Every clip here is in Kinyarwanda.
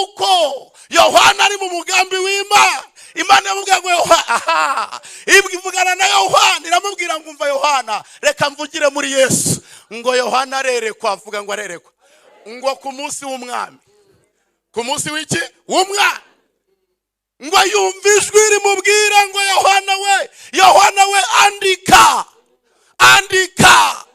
Kuko Yohana ari mu mugambi w'Imana. Imana yamubwira ngo aha ivugana na Yohana, iramubwira ngo umva Yohana, reka mvugire muri Yesu. Ngo Yohana arerekwa, avuga ngo arerekwa ngo ku munsi w'umwami, ku munsi w'iki? W'umwami. Ngo yumve ijwi rimubwira ngo Yohana we, Yohana we, andika, andika,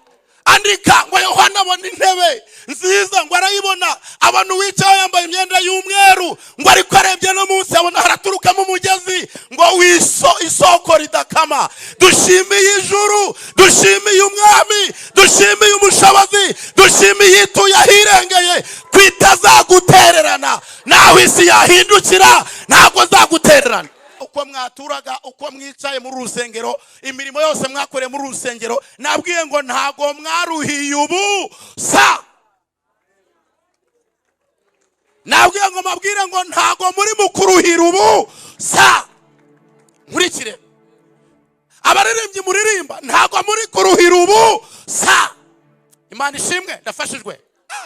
andika. Ngo Yohana abona intebe nziza, ngo arayibona, abona uwicaye yambaye imyenda y'umweru. Ngo ariko arebye no munsi abona haraturukamo umugezi ngo wiso isoko ridakama. Dushimiye ijuru, dushimiye umwami, dushimiye umushobozi, dushimiye ituye ahirengeye, kwitazagutererana naho isi yahindukira, ntabwo azagutererana. Uko mwaturaga, uko mwicaye muri rusengero, imirimo yose mwakoreye muri rusengero, nabwiye ngo ntago mwaruhiye ubu sa. Nabwiye ngo mabwire ngo ntago muri mukuruhira ubu sa. Nkurikire abaririmbyi muririmba, ntago muri kuruhira ubu sa. Imana ishimwe, ndafashijwe.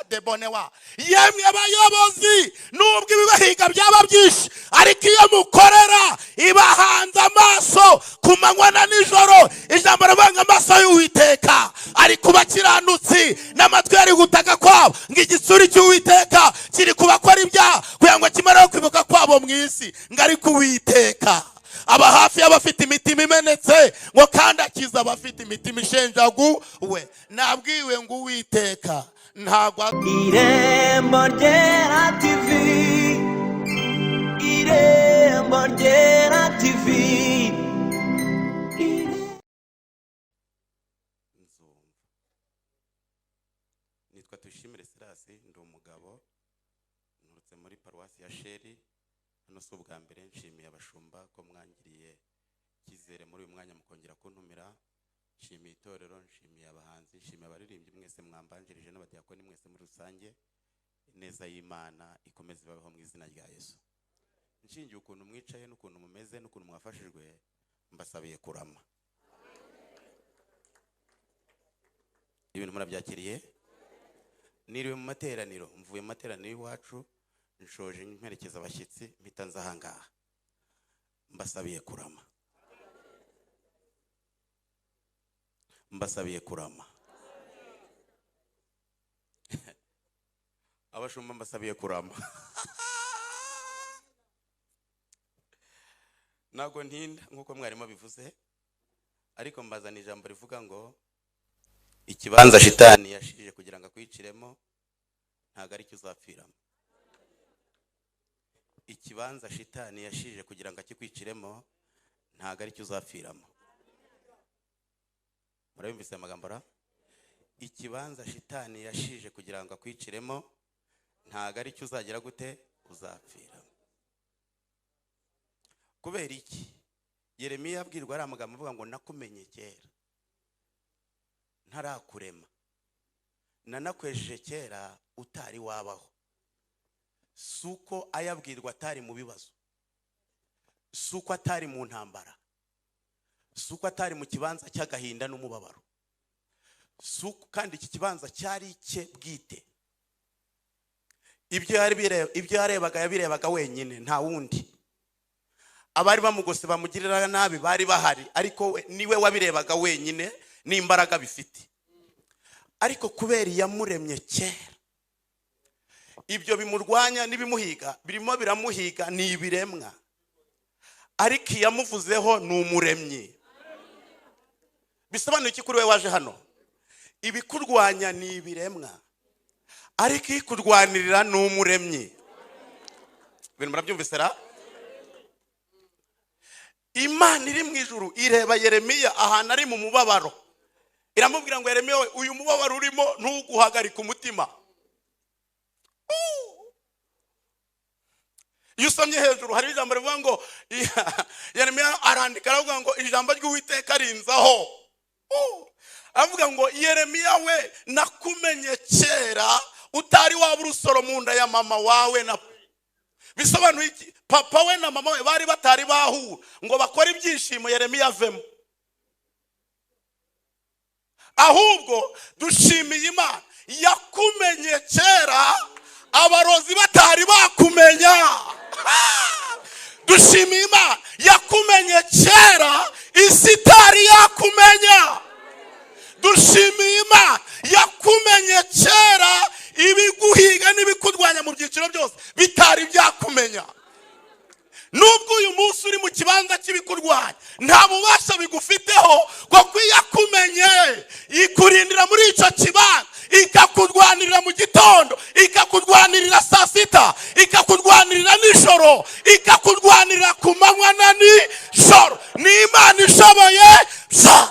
Debonewa yemwe abayobozi, nubwo ibibahiga byaba byinshi, ariko iyo mukorera ibahanze amaso ku manywa na nijoro. Ijambo rivuga amaso y'Uwiteka ari ku bakiranutsi n'amatwi ari gutaka kwabo, ngo igitsuri cy'Uwiteka kiri kubakora ibyaha kugira ngo kimareho kwibuka kwabo mu isi. Ngo ariko Uwiteka aba hafi y'abafite imitima imenetse, ngo kandi akiza abafite imitima ishenjaguwe. Nabwiwe ngo Uwiteka ntabwo Irembo Ryera TV, Irembo Ryera TV. Nzumva. Nitwa Tuyishimire Sirasi, ndi umugabo, nturutse muri paruwasi ya Sheri. Hano si ubwa mbere. Nshimiye abashumba ko mwangiriye icyizere muri uyu mwanya mukongera kuntumira. Nshimiye itorero, nshimiye abahanzi, nshimiye abaririmbyi mwese mwambanjirije n'abadiyakoni mwese muri rusange. Ineza y'Imana ikomeze ibabeho mu izina rya Yesu. Nshingiye ukuntu mwicaye n'ukuntu mumeze n'ukuntu mwafashijwe, mbasabiye kurama. Ibintu murabyakiriye? Niriwe mu materaniro, mvuye mu materaniro y'iwacu, nshoje mperekeza abashyitsi, mpita nza aha ngaha. Mbasabiye kurama, mbasabiye kurama. Abashumba mbasabiye kurama. Ntabwo ntinda nk'uko mwarimu abivuze, ariko mbazana ijambo rivuga ngo ikibanza shitani yashije kugira ngo akwiciremo ntabwo aricyo uzapfiramo. Ikibanza shitani yashije kugira ngo akikwiciremo ntabwo aricyo uzapfiramo. Murabimvise amagambo ra? Ikibanza shitani yashije kugira ngo akwiciremo ntabwo aricyo uzagira gute? Uzapfiramo. Kubera iki? Yeremiya abwirwa ari amagambo avuga ngo nakumenye kera ntarakurema, nanakwejeje kera utari wabaho. Si uko ayabwirwa atari mu bibazo, si uko atari mu ntambara, si uko atari mu kibanza cy'agahinda n'umubabaro, si uko kandi iki kibanza cyari icye bwite. Ibyo yarebaga yabirebaga wenyine, nta wundi. Abari bamugose bamugirira nabi bari bahari, ariko niwe wabirebaga wenyine n'imbaraga bifite. Ariko kubera yamuremye kera, ibyo bimurwanya n'ibimuhiga birimo biramuhiga ni ibiremwa, ariko iyamuvuzeho ni umuremyi. Bisobanuye iki kuri we waje hano? Ibikurwanya ni ibiremwa, ariko ikurwanirira ni umuremyi. Ibintu murabyumvise ra? Imana iri mu ijuru ireba Yeremiya ahantu ari mu mubabaro, iramubwira ngo Yeremiya we, uyu mubabaro urimo ntuguhagarike umutima. Iyo usomye hejuru hari ijambo rivuga ngo Yeremiya arandika aravuga ngo ijambo ry'Uwiteka rinzaho. Avuga ngo Yeremiya we, nakumenye kera utari waba urusoro mu nda ya mama wawe. Na bisobanuye iki? Papa we na mama we bari batari bahura ngo bakore ibyishimo Yeremiya avemo. Ahubwo dushimiye Imana yakumenye kera abarozi batari bakumenya. Dushimiye Imana yakumenye kera isi itari yakumenya. Dushimiye Imana yakumenye kera ibiguhiga n'ibikurwanya mu byiciro byose bitari byakumenya. Nubwo uyu munsi uri mu kibanza cy'ibikurwanya, nta bubasha bigufiteho, kuko iyo yakumenye ikurindira muri icyo kibanza, ikakurwanirira mu gitondo, ikakurwanirira saa sita, ikakurwanirira nijoro, ikakurwanirira ku manywa na nijoro. Ni Imana ishoboye byose.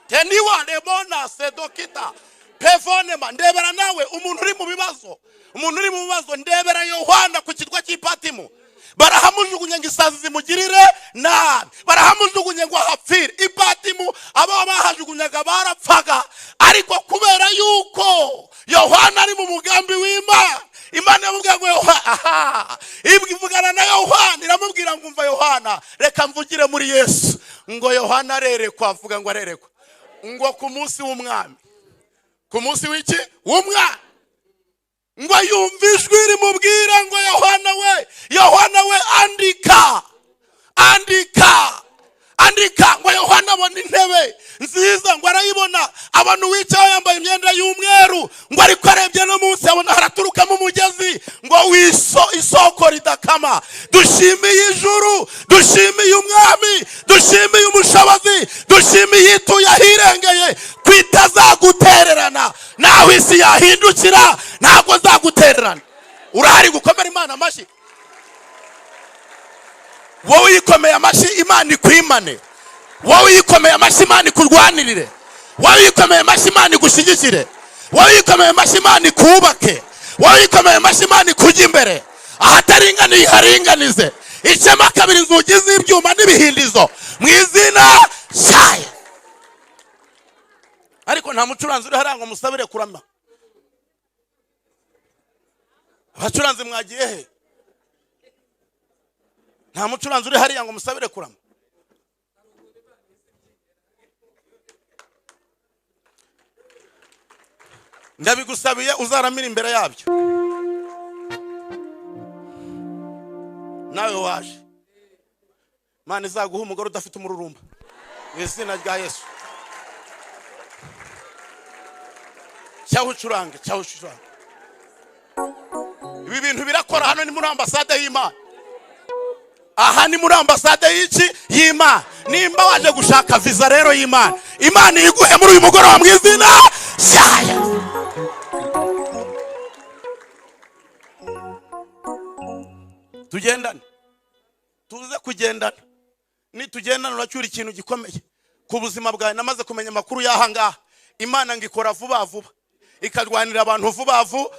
Teniwa lemona sedokita pevonema. Ndebera nawe umuntu uri mu bibazo, umuntu uri mu bibazo. Ndebera Yohana ku kirwa cy'Ipatimu, barahamujugunye ngo isazi zimugirire nabi, barahamujugunye ngo ahapfire. Ipatimu abo bahajugunyaga barapfaga, ariko kubera yuko Yohana ari mu mugambi w'Imana, Imana yamubwira ngo Yohana, aha, ivugana na Yohana iramubwira ngo umva Yohana, reka mvugire muri Yesu. Ngo Yohana arerekwa, avuga ngo arerekwa ngo ku munsi w'umwami, ku munsi w'iki? W'umwami. Ngo yumve ijwi rimubwira ngo Yohana we, Yohana we, andika, andika, andika. Ngo Yohana abona intebe nziza, ngo arayibona, abona uwicaye yambaye imyenda y'umweru. Ngo ariko arebye no munsi abona haraturukamo umugezi ngo wiso isoko ridakama. Dushimiye ijuru, dushimiye umwami, dushimiye umushobozi, dushimiye ituye ahirengeye, kwitazagutererana naho isi yahindukira, ntabwo nzagutererana. Urahari gukomera Imana amashyi? Wowe uyikomeye amashyi, Imana ikwimane. Wowe uyikomeye amashyi, Imana ikurwanirire. Wowe uyikomeye amashyi, Imana igushyigikire. Wowe uyikomeye amashyi, Imana ikubake. Wowe uyikomeye amashyi, Imana ikujya imbere, ahataringaniye iharinganize, icema kabiri inzugi z'ibyuma n'ibihindizo mu izina ryayo. Ariko nta mucuranzi uri hariya ngo musabire kurama. Abacuranzi mwagiye he? Nta mucuranzi uri hariya ngo musabire kurama. Ndabigusabiye uzaramira imbere yabyo. Nawe waje, Imana izaguha umugore udafite umururumba mu izina rya Yesu. Cyaho ucurange, cyaho ucurange. Ibi bintu birakora. Hano ni muri ambasade y'Imana, aha ni muri ambasade y'iki? Y'Imana. Nimba waje gushaka viza rero y'Imana, Imana iguhe muri uyu mugoroba mu izina rya Yesu. Tugendane, tuze kugendana. Nitugendana uracyura ikintu gikomeye ku buzima bwawe. Namaze kumenya amakuru y'aha ngaha, Imana ngo ikora vuba vuba, ikarwanira abantu vuba vuba,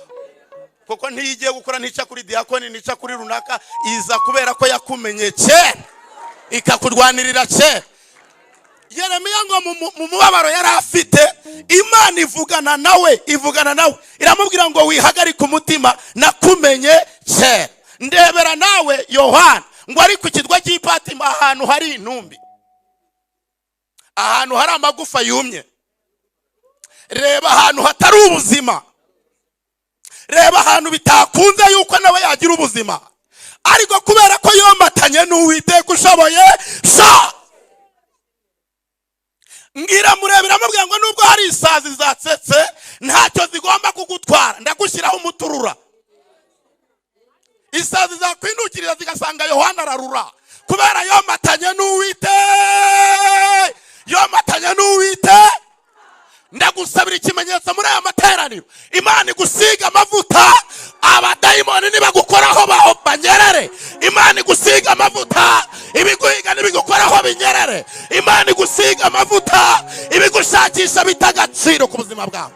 kuko ntiyigiye gukora ntica kuri diyakoni, ntica kuri runaka, iza kubera ko yakumenye kera ikakurwanirira kera. Yeremiya ngo mu mubabaro yari afite, Imana ivugana nawe, ivugana nawe iramubwira ngo wihagarike umutima, nakumenye kera. Ndebera nawe Yohana ngo ari ku kirwa cy'Ipatima, ahantu hari intumbi, ahantu hari amagufa yumye. Reba ahantu hatari ubuzima, reba ahantu bitakunze yuko nawe yagira ubuzima, ariko kubera ko yomatanye n'Uwiteka ushoboye sa ngira murebera amubwira ngo nubwo hari isazi zatsetse ntacyo zigomba kugutwara, ndagushyiraho umuturura. Isazi zakwindukirira zigasanga Yohana ararura kubera yomatanye n'Uwite, yomatanye n'Uwite. Ndagusabira ikimenyetso muri aya materaniro, Imana igusiga amavuta, abadayimoni nibagukoraho banyerere. Imana igusiga amavuta, ibiguhiga nibigukoraho binyerere. Imana igusiga amavuta, ibigushakisha bita agaciro ku buzima bwawe.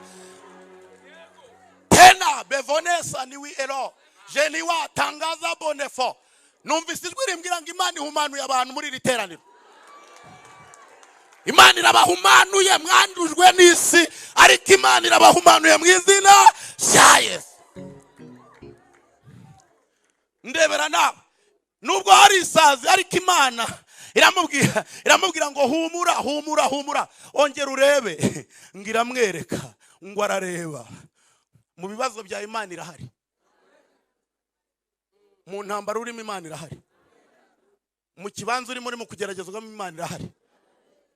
Tena bevonesa niwi ero jeniwa tangaza bonefo. Numvise ijwi rimbwira ngo Imana ihumanuye abantu muri iri teraniro. Imana irabahumanuye, mwandujwe n'isi, ariko Imana irabahumanuye mu izina rya Yesu. Ndebera nawe nubwo hari isazi, ariko Imana iramubwira ngo humura, humura, humura, ongera urebe. Ngo iramwereka, ngo arareba. Mu bibazo bya Imana irahari, mu ntambara urimo Imana irahari. Mu kibanza urimo urimo kugeragezwamo, Imana irahari,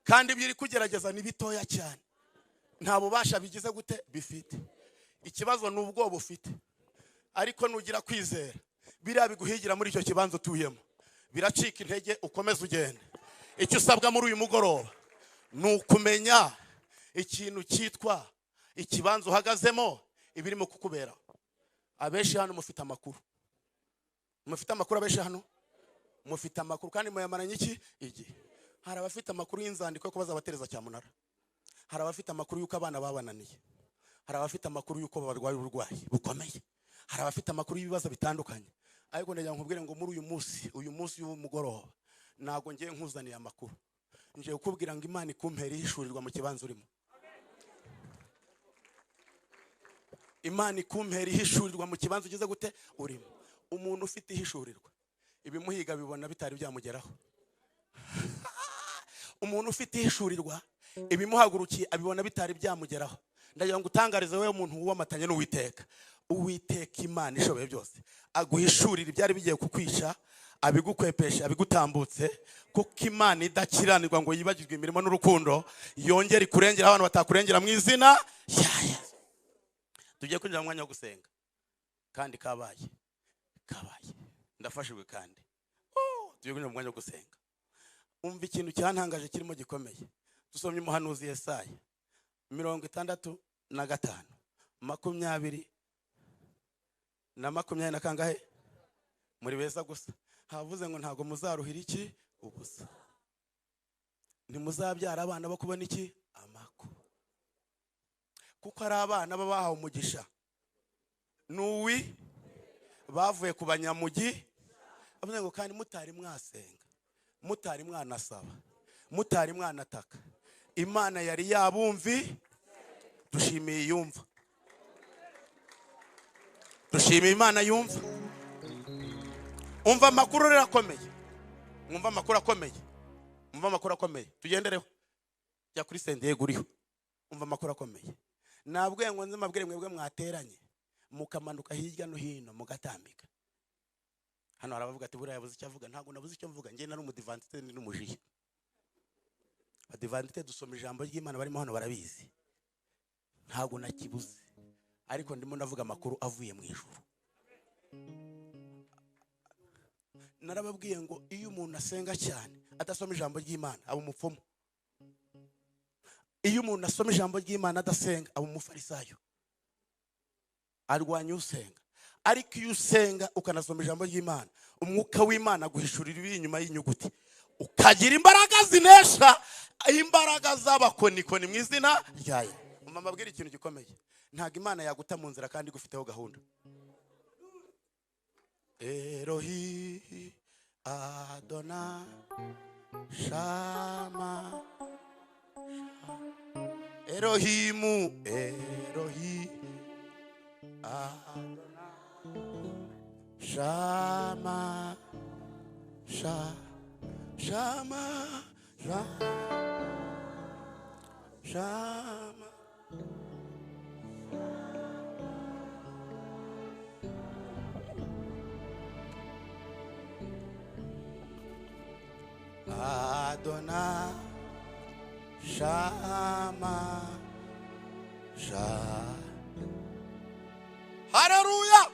kandi ibyo iri kugerageza ni bitoya cyane, nta bubasha bigize gute bifite. Ikibazo ni ubwoba ufite, ariko nugira kwizera, biriya biguhigira muri icyo kibanza utuyemo biracika intege, ukomeze ugende. Icyo usabwa muri uyu mugoroba ni ukumenya ikintu cyitwa ikibanza uhagazemo, ibirimo kukubera. Abenshi hano mufite amakuru, mufite amakuru, abenshi hano mufite amakuru, kandi muyamaranye iki igihe. Hari abafite amakuru y'inzandiko yo kubaza abatereza cyamunara, hari abafite amakuru y'uko abana babananiye, hari abafite amakuru y'uko barwaye uburwayi bukomeye, hari abafite amakuru y'ibibazo bitandukanye. Ariko ndagira ngo nkubwire ngo muri uyu munsi w'umugoroba, ntabwo ngiye nkuzaniye amakuru, ngiye kukubwira ngo Imana ikumpera ihishurirwa mu kibanza urimo. Imana ikumpera ihishurirwa mu kibanza ugeze gute urimo. Umuntu ufite ihishurirwa, ibimuhiga bibona bitari byamugeraho. Umuntu ufite ihishurirwa, ibimuhagurukiye abibona bitari byamugeraho. Ndagira ngo utangarize wowe umuntu wuwamatanye n'Uwiteka, Uwiteka Imana ishoboye byose aguhishurira ibyari bigiye kukwica, abigukwepesha, abigutambutse, kuko Imana idakiranirwa ngo yibagirwe imirimo n'urukundo, yongere ikurengera abantu batakurengera mu izina rya Yesu. Tugiye kwinjira mu mwanya wo gusenga, kandi kabaye kabaye, ndafashijwe kandi. Oh, tugiye kwinjira mu mwanya wo gusenga. Umva ikintu cyantangaje kirimo gikomeye. Dusomye umuhanuzi Yesaya 65, 20 na 20 na kangahe? Muri beza gusa. Havuze ngo ntabwo muzaruhira iki ubusa, ntimuzabyara abana bo kubona iki amakuba, kuko ari abana baba bahawe umugisha n'uwi bavuye ku banyamugi. Avuze ngo kandi mutari mwasenga, mutari mwanasaba, mutari mwanataka, Imana yari yabumvi. Dushimiye yumva, dushimiye Imana yumva. Umva amakuru rero akomeye, mwumva amakuru akomeye, umva amakuru akomeye, tugendereho. Jya kuri sendege uriho, umva amakuru akomeye. Nabwiye ngo nze mbabwire mwebwe mwateranye mukamanuka hirya no hino mugatambika hano. Hari abavuga ati: "Buriya yabuze icyo avuga." Ntabwo nabuze icyo mvuga. Njye nari umudivantite n'umujiya. Abadivantite dusoma ijambo ry'Imana barimo hano barabizi. Ntabwo nakibuze, ariko ndimo ndavuga amakuru avuye mu ijuru. Narababwiye ngo iyo umuntu asenga cyane adasoma ijambo ry'Imana aba umupfumu. Iyo umuntu asoma ijambo ry'Imana adasenga aba umufarisayo, arwanya usenga. Ariko iyo usenga ukanasoma ijambo ry'Imana, umwuka w'Imana aguhishurira ibiri inyuma y'inyuguti, ukagira imbaraga zinesha imbaraga z'abakonikoni mu izina rya Yesu. Mama, abwira ikintu gikomeye: ntabwo Imana yaguta mu nzira kandi igufiteho gahunda. Erohi Adona Shama Erohimu, Erohi Adona Shama Sha Shama Sha Shama. Adona Shama Sha. Haleluya!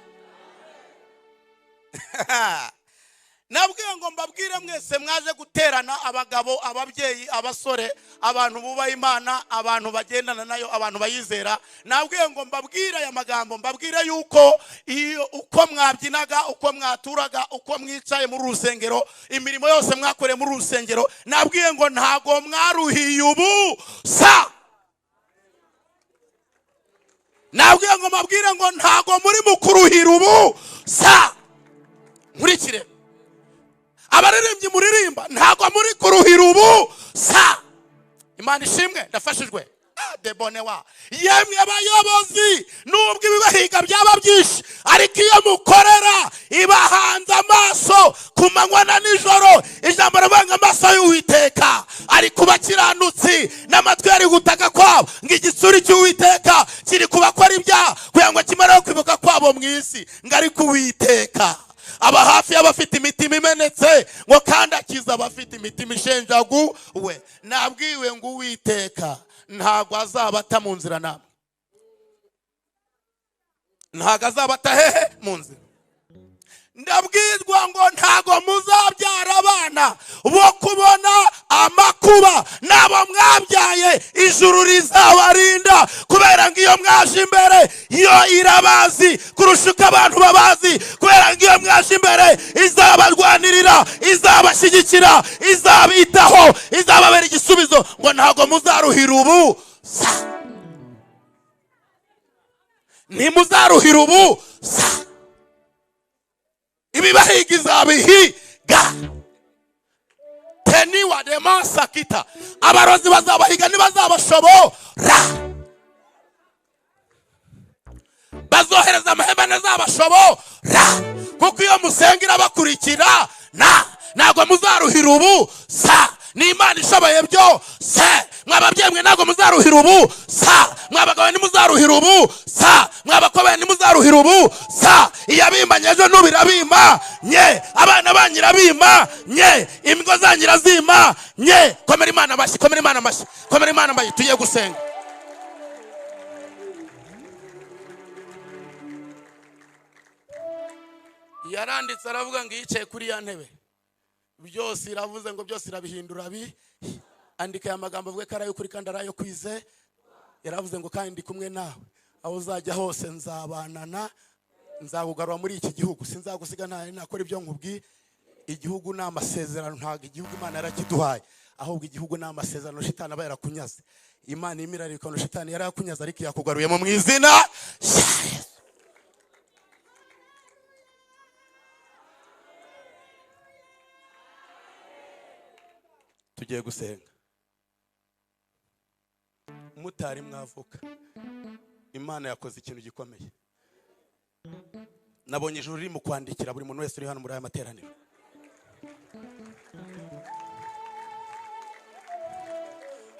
Nabwiye ngo mbabwire mwese mwaje guterana, abagabo, ababyeyi, abasore, abantu bubaha Imana, abantu bagendana nayo, abantu bayizera. Nabwiye ngo mbabwire aya magambo, mbabwire yuko iyo uko mwabyinaga, uko mwaturaga, uko mwicaye muri rusengero, imirimo yose mwakoreye muri rusengero, nabwiye ngo ntago mwaruhiye ubusa. Nabwiye ngo mbabwire ngo ntago muri mu kuruhira ubusa. Nkurikire, abaririmbyi muririmba, ntabwo muri kuruhira ubusa. Imana ishimwe, ndafashijwe. Debonewa yemwe abayobozi, nubwo ibibahiga byaba byinshi, ariko iyo mukorera ibahanze amaso ku manywa na nijoro. Ijambo rivuga amaso y'Uwiteka ari ku bakiranutsi n'amatwi ari gutaka kwabo, ngo igitsuri cy'Uwiteka kiri kubakora ibyaha kugira ngo kimareho kwibuka kwabo mu isi, ngo ariko Uwiteka Aba hafi y'abafite imitima imenetse, ngo kandi akiza abafite imitima ishenjaguwe. Nabwiwe ngo Uwiteka ntabwo azabata mu nzira namwe, ntabwo azabata hehe mu nzira. Ndabwirwa ngo ntago muzabyara abana bo kubona amakuba, n'abo mwabyaye ijuru rizabarinda, kubera ngo iyo mwaje imbere yo irabazi kurusha uko abantu babazi, kubera ngo iyo mwaje imbere izabarwanirira, izabashyigikira, izabitaho, izababera igisubizo, ngo ntago muzaruhira ubusa, ntimuzaruhira ubusa, ibibahiga izabihiga. Teniwa demasakita, abarozi bazabahiga ntibazabashobora, bazohereza amahembe ntazabashobora, kuko iyo musenga irabakurikira. Ntabwo muzaruhira ubusa, ni Imana ishoboye byose. Mwababyeyi mwe ntabwo muzaruhira ubusa, mwabagabo ntimuzaruhira ubusa, mwabakobwa ntimuzaruhira ubusa. Iyabimanye ejo n'ubu irabimanye, abana banyu irabimanye, ingo zanyu irazimanye. Komera Imana amashyi, komera Imana amashyi, komera Imana amashyi. Tugiye gusenga. Yaranditse aravuga ngo yicaye kuri ya ntebe, byose iravuze ngo byose irabihindura bi. Andika aya magambo avuge ko ari ay'ukuri kandi ari ayo kwize. Yaravuze ngo kandi ndi kumwe nawe, aho uzajya hose nzabanana, nzakugarura muri iki gihugu, sinzagusiga nta nakora ibyo nkubwiye. Igihugu ni amasezerano, ntabwo igihugu Imana yarakiduhaye, ahubwo igihugu ni amasezerano shitani aba yarakunyaze. Imana imirarikano shitani yarakunyaze, ariko yakugaruyemo mu izina rya Yesu. Tugiye gusenga. Mutari mwavuka, Imana yakoze ikintu gikomeye. Nabonye ijuru riri mu kwandikira buri muntu wese uri hano muri aya materaniro.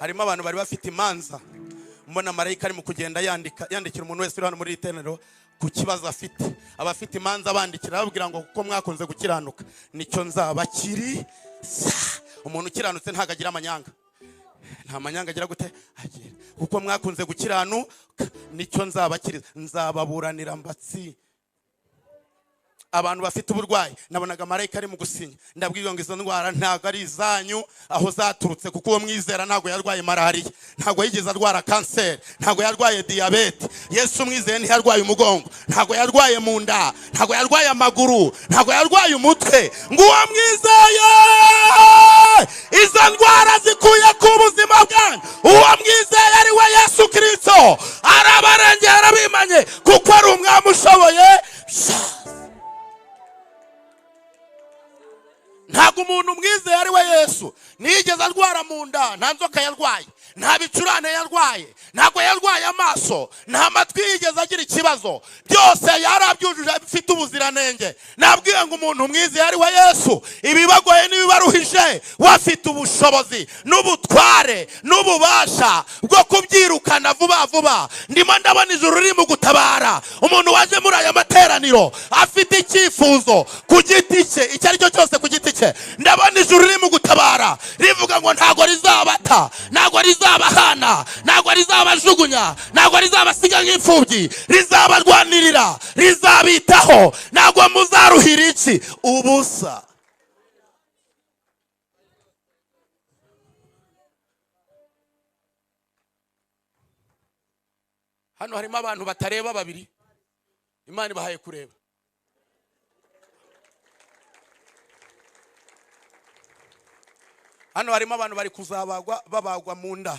Harimo abantu bari bafite imanza, mbona marayika ari mu kugenda yandika, yandikira umuntu wese uri hano muri iri teraniro ku kibazo afite. Abafite imanza bandikira bababwira ngo kuko mwakunze gukiranuka nicyo nzabakiriza. Umuntu ukiranutse ntabwo agira amanyanga, nta manyanga agira gute agira. Kuko mwakunze gukiranuka nicyo nzabakiriza, nzababuranira mbatsi. Abantu bafite uburwayi nabonaga marayika ari mu gusinya, ndabwirwa ngo izo ndwara ntabwo ari izanyu aho zaturutse, kuko uwo mwizera ntabwo yarwaye malariya, ntabwo yigeze arwara kanseri, ntabwo yarwaye diyabete. Yesu umwizeye ntiyarwaye umugongo, ntabwo yarwaye mu nda, ntabwo yarwaye amaguru, ntabwo yarwaye umutwe. Ngo uwo mwizeye izo ndwara zikuye ku buzima bwanyu, uwo mwizeye ari we Yesu Kristo, arabarengera arabimanye, kuko ari umwami ushoboye. Ntabwo umuntu mwizeye ari we Yesu ntiyigeze arwara mu nda, nta nzoka yarwaye, nta bicurane yarwaye, ntabwo yarwaye amaso, nta matwi yigeze agira ikibazo, byose yarabyujuje afite ubuziranenge. Nabwiye ngo umuntu mwizeye ari we Yesu, ibibagoye n'ibibaruhije wafite ubushobozi n'ubutware n'ububasha bwo kubyirukana vuba vuba. Ndimo ndabona ijuru riri mu gutabara umuntu waje muri aya materaniro afite icyifuzo ku giti cye, icyo ari cyo cyose ku giti cye. Ndabona ijuru riri mu gutabara rivuga ngo ntago rizabata, ntago rizabahana, ntago rizabajugunya, ntago rizabasiga nk'imfubyi, rizabarwanirira, rizabitaho, ntago muzaruhira iki ubusa. Hano harimo abantu batareba babiri, Imana ibahaye kureba. Hano harimo abantu bari kuzabagwa, babagwa mu nda.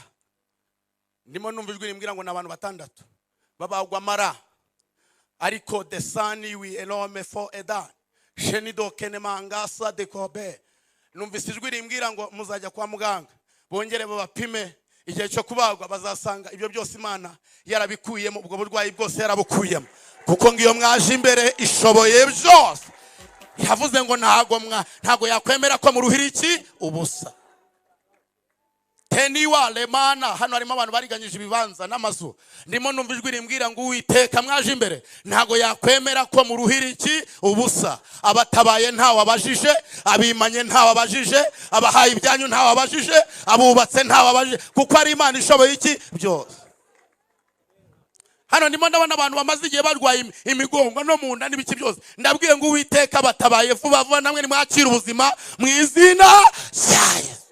Ndimo numva ijwi rimbwira ngo ni abantu batandatu babagwa mara, ariko desani wi elome fo eda shenido kenemangasa de kobe. Numvise ijwi rimbwira ngo muzajya kwa muganga bongere babapime, igihe cyo kubagwa bazasanga ibyo byose Imana yarabikuyemo, ubwo burwayi bwose yarabukuyemo, kuko ngiyo mwaje imbere ishoboye byose. Yavuze ngo ntago yakwemera ko muruhira iki ubusa. Teniwa lemana. Hano harimo abantu bariganyije ibibanza n'amazu. Ndimo numva ijwi rimbwira ngo Uwiteka mwaje imbere, ntago yakwemera ko muruhira iki ubusa. Abatabaye ntawe abajije, abimanye ntawe abajije, abahaye ibyanyu ntawe abajije, abubatse ntawe abajije, kuko ari Imana ishoboye iki byose. Hano ndimo ndabona abantu bamaze igihe barwaye imigongo no mu nda n'ibiki byose. Ndabwiye ngo Uwiteka batabaye vuba vuba, namwe nimwakira ubuzima mu izina rya Yesu.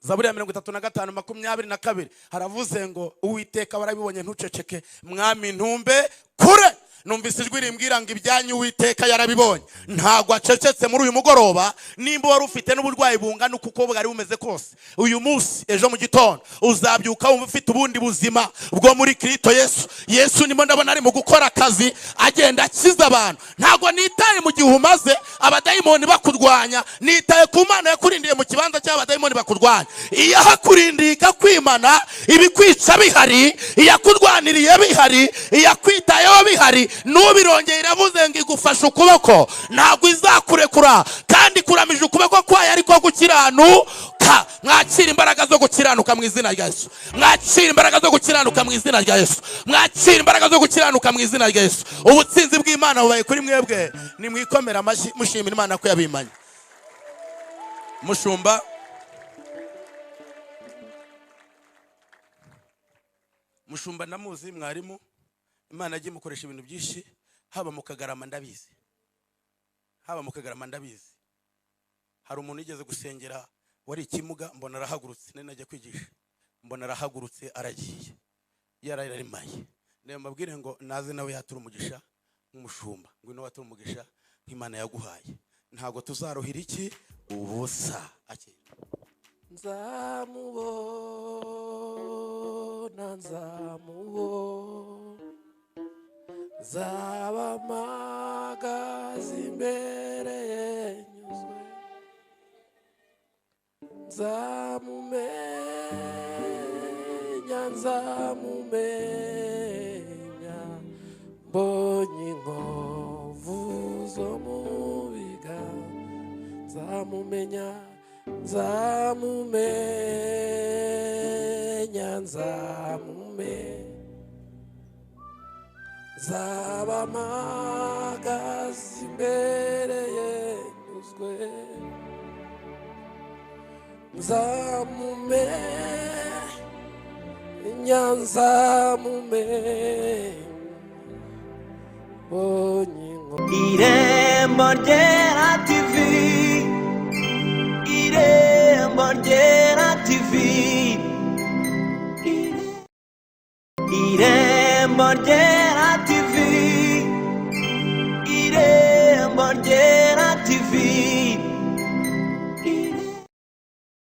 Zaburi ya 35:22 haravuze ngo Uwiteka warabibonye ntuceceke, mwami ntumbe kure. Numvise ijwi rimbwira ngo ibyanyu Uwiteka yarabibonye, ntabwo acecetse muri uyu mugoroba. Nimba wari ufite n'uburwayi bungana uko bwari bumeze kose, uyu munsi ejo mu gitondo uzabyuka wumva ufite ubundi buzima bwo muri Kristo Yesu. Yesu ndimo ndabona ari mu gukora akazi, agenda akiza abantu. Ntabwo nitaye mu gihe umaze abadayimoni bakurwanya, nitaye ku Mana yakurindiye mu kibanza cy'abadayimoni bakurwanya. Iyo ahakurindiye ikakwimana, ibikwica bihari, iyakurwaniriye bihari, iyakwitayeho bihari, nubirongeye iravuze ngo igufashe ukuboko, ntabwo izakurekura, kandi kuramije ukuboko kwayo ariko gukiranuka. Mwakira imbaraga zo gukiranuka mu izina rya Yesu. Mwakira imbaraga zo gukiranuka mu izina rya Yesu. Mwakira imbaraga zo gukiranuka mu izina rya Yesu. Ubutsinzi bw'Imana bubaye kuri mwebwe. Nimwikomera amashyi mushimira Imana ko yabimanye. Mushumba, mushumba ndamuzi, mwarimu. Imana yagiye imukoresha ibintu byinshi, haba mu Kagarama ndabizi, haba mu Kagarama ndabizi. Hari umuntu yigeze gusengera wari ikimuga, mbona arahagurutse, nari najya kwigisha, mbona arahagurutse aragiye, yararimaye. Ndeba mbabwire ngo naze nawe yatura umugisha nk'umushumba, ngwino watura umugisha nk'Imana yaguhaye. Ntabwo tuzaruhira iki ubusa. Akira. Nzamubona, nzamubona, nzaba mpagaze imbere ye nyuzwe, nzamumenya, nzamumenya, mbonye inkovu zo mu biganza, nzamumenya, nzamumenya, nzamumenya, nzaba mpagaze imbere ye nyuzwe, nzamumenya, nzamumenya, mbonye inkovu. Irembo Ryera TV, Irembo Ryera TV, Irembo Ryera TV.